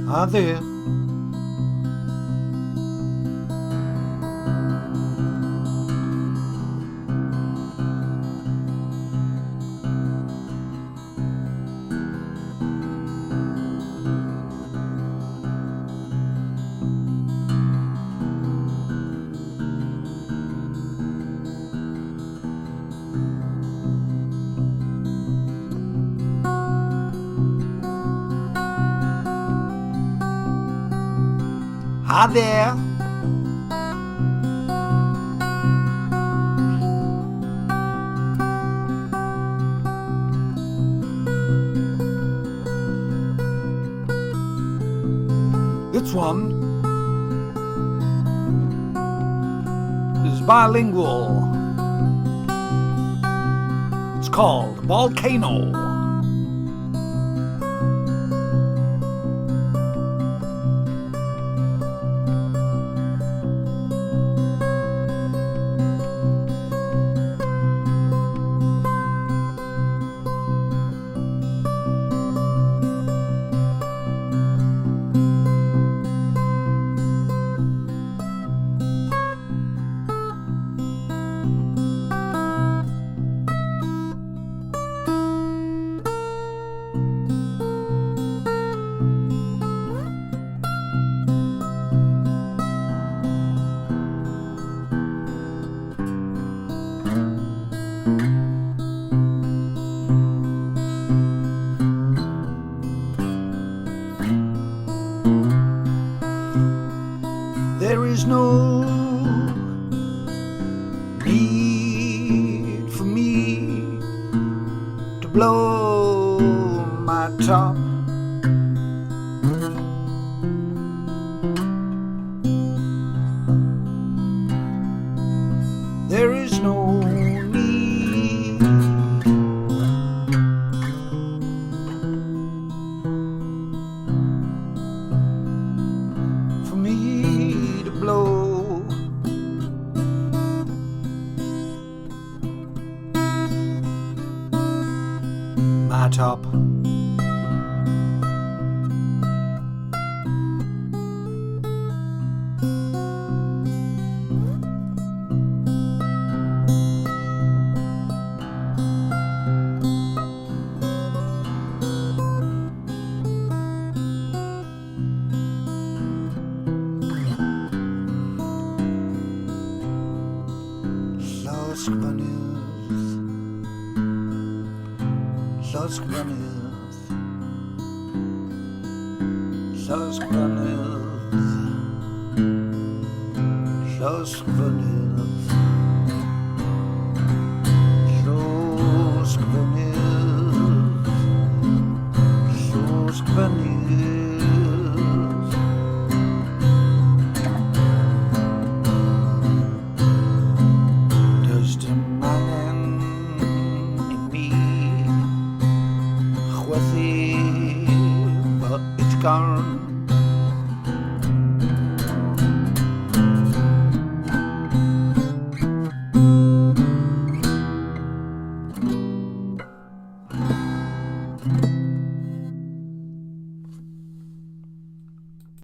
Hi there. Hi there. This one is bilingual. It's called Volcano. There is no need for me to blow my top. There is no need for me to blow my top. Llosg fynydd, llosg fynydd, llosg fynydd, llosg fynydd, llosg fynydd.